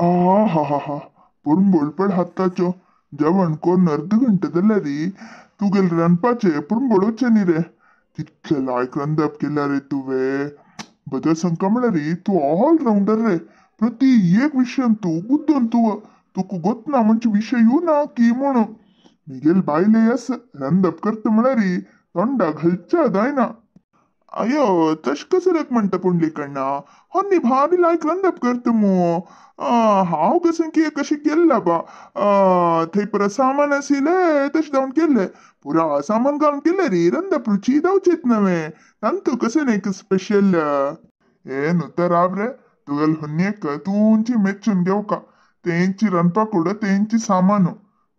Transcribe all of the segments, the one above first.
आ हा हा हा पुरणबोळ हाताचो जेवण करून अर्ध घंटे जाल्यार तुगेले रांदपाचें पुरणबोळोचें न्ही रे. तितलें लायक रांदप केलां रे तुवें. बदल सांगका म्हळ्यार तूं ऑल रावंडर रे. प्रति एक विशयान तूं गुद्दोन तूं तुका गोतना म्हणजे विशयूय ना की म्हणून. मिगेल बायले आस रांदप करता म्हळ्यार तोंडा घालच्या जायना. अयो तशें कसं म्हणटा पुंडलीक अण्णा, होन्नी भारी लायक रांदप करता मू. हांव कसं की कशें केल्लां बा, थंय पुरा सामान आशिल्लें तशें जावन केल्लें, पुरा सामान घालून केलें रे. रांदप रुची जावचेच नवें तांतू कसं एक स्पेशल. ए न्हू तर राव रे, तुगेले होन्नेक तुमची मेच्चून घेवका. तेंची रांदपा कूड तेंची सामानू.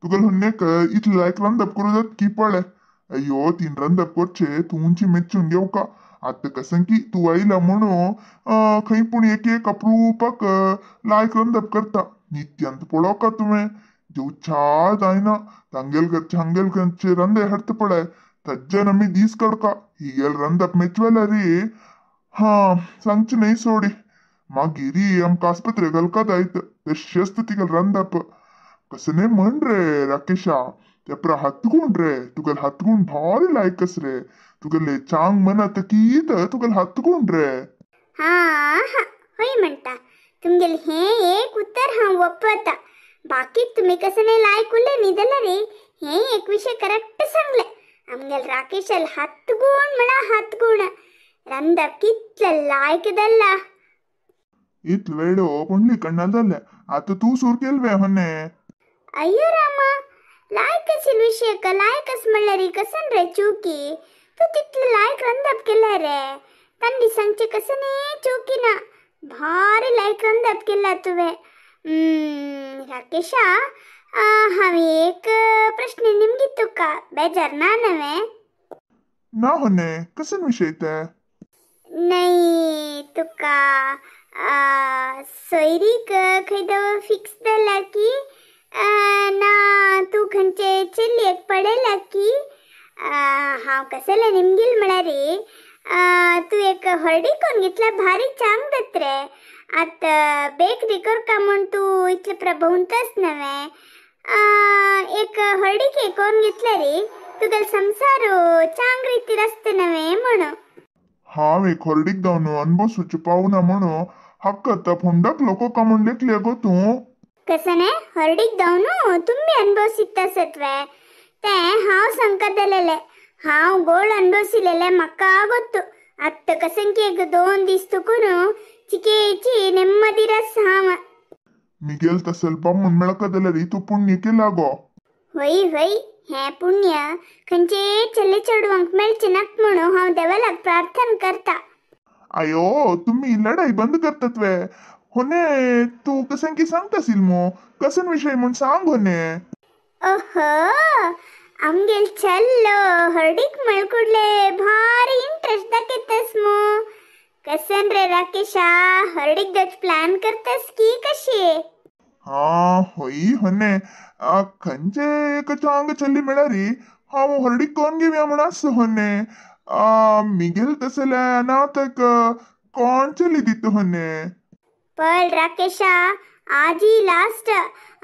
तुगेले होन्नेक इतलें लायक रांदप करूं जाता की पळय. अय्यो तीन रांदप करचें तुमची मेच्चून घेवका. आतां कसं की तूं आयला म्हणून खंय पूण एक एक अप्रुपाक लायक रांदप करता. नित्यांत पळोवका तुवें जेवच्या जायना. तांगेल घरचें हांगेल घरचें रांदय हाडटा पळय, तज्जान आमी दीस काडका. हिगेल रांदप मेचवेल्या रे. हा सांगचें न्हय सोडी, मागीर आमकां आस्पत्रे घालका जायत तशेंच तिगेल रांदप. कसं न्हय म्हण रे राकेशा, ते पुरा हातगुण रे, तुगेले हातगुण भारी लायकस रे. तुगेले चांग मनात कीत तुगेले हातगुण रे. हा हा हय म्हणटा, तुमगेले हें एक उत्तर हांव वपता. बाकी तुमी कसं नाही लायक उरले न्ही जाल्यार रे हें एक विशय करेक्ट सांगलें. आमगेले राकेशाल हातगुण म्हणा हातगुण रांदप कितलें लायक जाल्ला. इतलो वेळो पुंडलीक अण्णा जालें, आतां तूं सूर केल वे होन्ने. अय्यो रामा, लायक आशिल्ले विशय लायक म्हणल्यार कसन रे चुकी? तूं तितलें लायक रांदप केलां रे. तांणी सांगचें कसं न्ही चुकी ना, भारी लायक रांदप केलां तुवें. राकेशा, हांवें एक प्रश्न निमगीत तुका, बेजार ना नवें? ना होन्ने, कसन विशय ते? नाही तुका सोयरीक खंय दव फिक्स जाला की ना तूं खंयचे चलयेक पळयला की? हांव कसलें निमगील म्हळ्यार तूं एक हळदी कोन्न घेतल्या भारी चांग जाता रे. आतां बेकरी करका म्हूण तूं इतलें प्रभोवतच नवें. एक हळदी केक करून घेतल्या रे, तुगेलो संवसार चांग रितीर आसता नवें म्हणून. हांव एक हळदीक जावन अनबसूचे पावना म्हणून हाका आतां फोंडाक लोको म्हूण लेखले गो तूं. कसं न्ही हळदीक जावन तुमी अनभवसिता आसत वे, तें हांव सांगका जालेलें. हांव गोड अनभवसिलेलें म्हाका गोत्तू. आतां कसं की एक 2 दीस तुकून चिकेची नेम्मदीर आसा हांव. मिगेल तसल बामून मेळका जाल्यार तूं पुण्य केला गो. वय वय, हें पुण्य खंयचे चले चेडवांक मेळचें नाका म्हणून हांव देवाक प्रार्थना करता. अयो तुमी लढाई बंद करतात वे होने. तूं कसं की सांगता मू, कसन विशय म्हूण सांग होने. ओहो, आमगेल चल्लो हळदीक म्हळ कुडले भारी इंट्रस्ट दाखयतस मू. कसन रे राकेशा, हळदीक जावचें प्लॅन करतस की कशें? हा होय होने, खंयचे एक चांग चल्ली मेळ्ळार हांव हळदीक कोण घेवया म्हूण आसा होने. मिगेल तसले अनाथक कोण चली दिता होने? पळ राकेशा, आजी लास्ट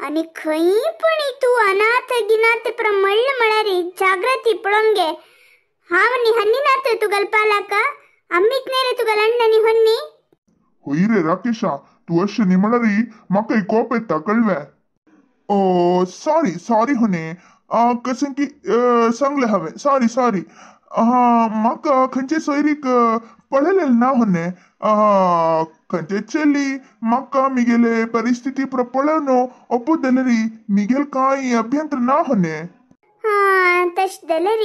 आनी खंय पण तूं अनाथ गिनाथ प्रमळ्ळ म्हळ्यार जाग्रती पळोवन घे. हांव न्ही हन्नी नात तुगेले पालाक, आमीच न्ही रे तुगेले अण्ण न्ही हन्नी. होय रे राकेशा, तूं अशें न्ही म्हळ्यार म्हाका कोप येता कळवें. ओ सॉरी सॉरी होने, कसं की सांगलें हांवें, सॉरी सॉरी. म्हाका खंयचे सोयरीक पळयलेलें ना होने. खंयचे चली म्हाका मिगेले परिस्थिती पळोवन ओपत जाल्यार मिगेल कांय अभ्यंतर ना होने. हा तशें जाल्यार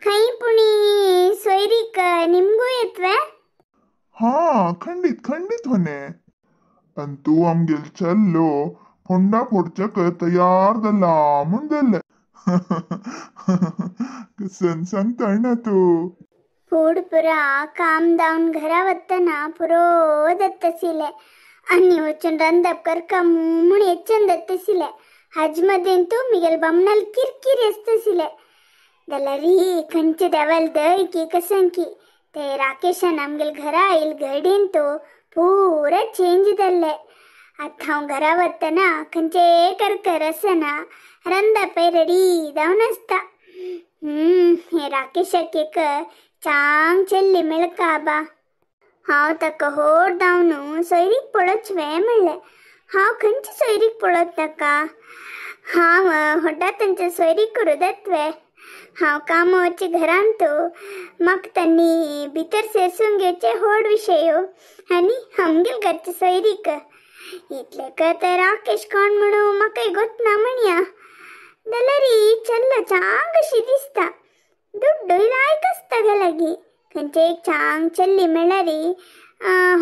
खंय पुणी सोयरीक निमगू येत वे? हा खंडीत खंडीत होने. आनी तूं आमगेल चल्लो फोंडा फोडच्याक तयार जाला म्हूण जालें. कसन सांगता ना तूं. फूड पुरा काम जावन घरा वतना पुरो जाताशिल्लें आनी वचून रांदप करका म्हूण येचन जाताशिल्लें. हाजे मदें तूं मिगेल बामणाल किरकिरी आसताशिल्लें. जाल्यार खंयचे देवाल दय की कसं की ते राकेशान आमगेले घरा आयल घडीन तो पुरा चेंज जाल्लें. आतां हांव घरा वतना खंयचे करकर आसना रंदपय रेडी जावन आसता. हे राकेशाक एक चांग चेल्ली मेळका आबा. हांव ताका होड धांवन सोयरीक पळोवच वे म्हणलें. हांव खंयची सोयरीक पळोवत ताका? हांव होडा तांचे सोयरीक करूं दातवे. हांव काम वचचे घरांत म्हाका तांणी भितर सरसून घेवचे होड विशय आनी आमगेल घरचे सोयरीक इतले कर राकेश कोण म्हणून म्हाकाय गोत ना म्हणया. जाल्यार चल्लो चांग अशी दिसता, दुड्डूय लायक आसता गे लागीं. खंयचे एक चांग चल्ली मेळ्ळ्यार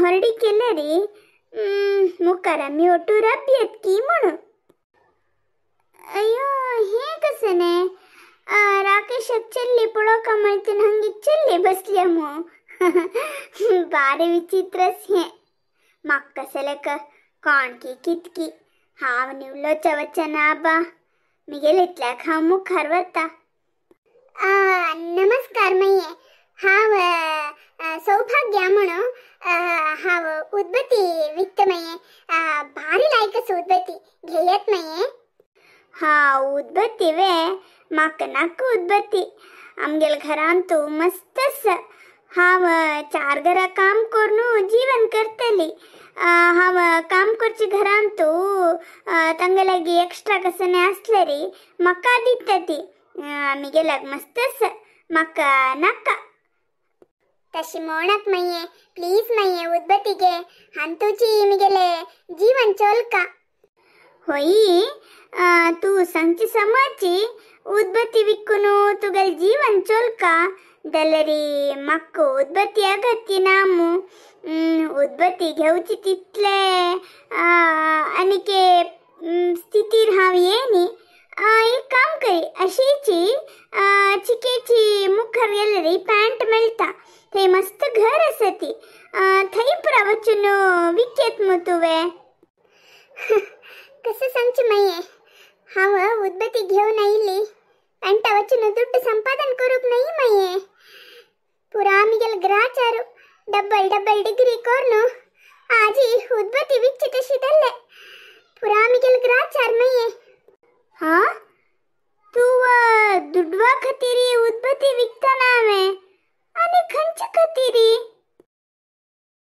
हरडी केल्यार मुखार आमी ओटू राबयत की म्हणून. अय्यो हें कशें न्ही राकेशाक चल्ली पळोवका म्हणून हांगी चल्ली बसल्या मू. बारे विचित्रच हें. म्हाका कसलें कोण की कितकी हांव निवलोच्या वचना आबा. मिगेल इतल्याक हांव मुखार वता. नमस्कार मये, हांव सौभाग्या म्हणून. हांव उदबत्ती विकता मये. भारी लायक आसा उदबत्ती, घेयात मये. हा उदबत्ती वे? म्हाका नाका उदबत्ती. आमगेल घरांत तूं मस्त आसा. हांव चार घरां काम करून जीवन करतली. हांव काम करचे घरांत तूं तांगे लागीं एक्स्ट्रा कसं आसल्यार म्हाका दिता ती. मिगेलाक मस्त आसा, म्हाका नाका. तशी म्हणत मये, प्लीज मये उदबत्ती घे, हांतूची मिगेले जीवन चोलका. होई तूं सांगची समजची उदबत्ती विकून तुगेले जीवन चोलका जाल्यार म्हाका उदबत्ती अगत्य ना मू. उदबत्ती घेवची तितले आनीक स्थितीर हांव येनी. एक काम करी, अशीची चिकेची मुखार गेल्यार पॅन्ट मेळटा, थंय मस्त घर आसा ती, थंय पुरा वचून विकयत मू तुवें. कसं सांगचे मये, हांव उदबत्ती घेवन आयिल्ली पॅन्टा वचून दुड्ड संपादन करूंक नाही मये. पुरा मिगेल ग्राचारू डबल डबल डिग्री करून आजी उदबत्ती विकची तशी धरले. पुरा मिगेल ग्राचार मये.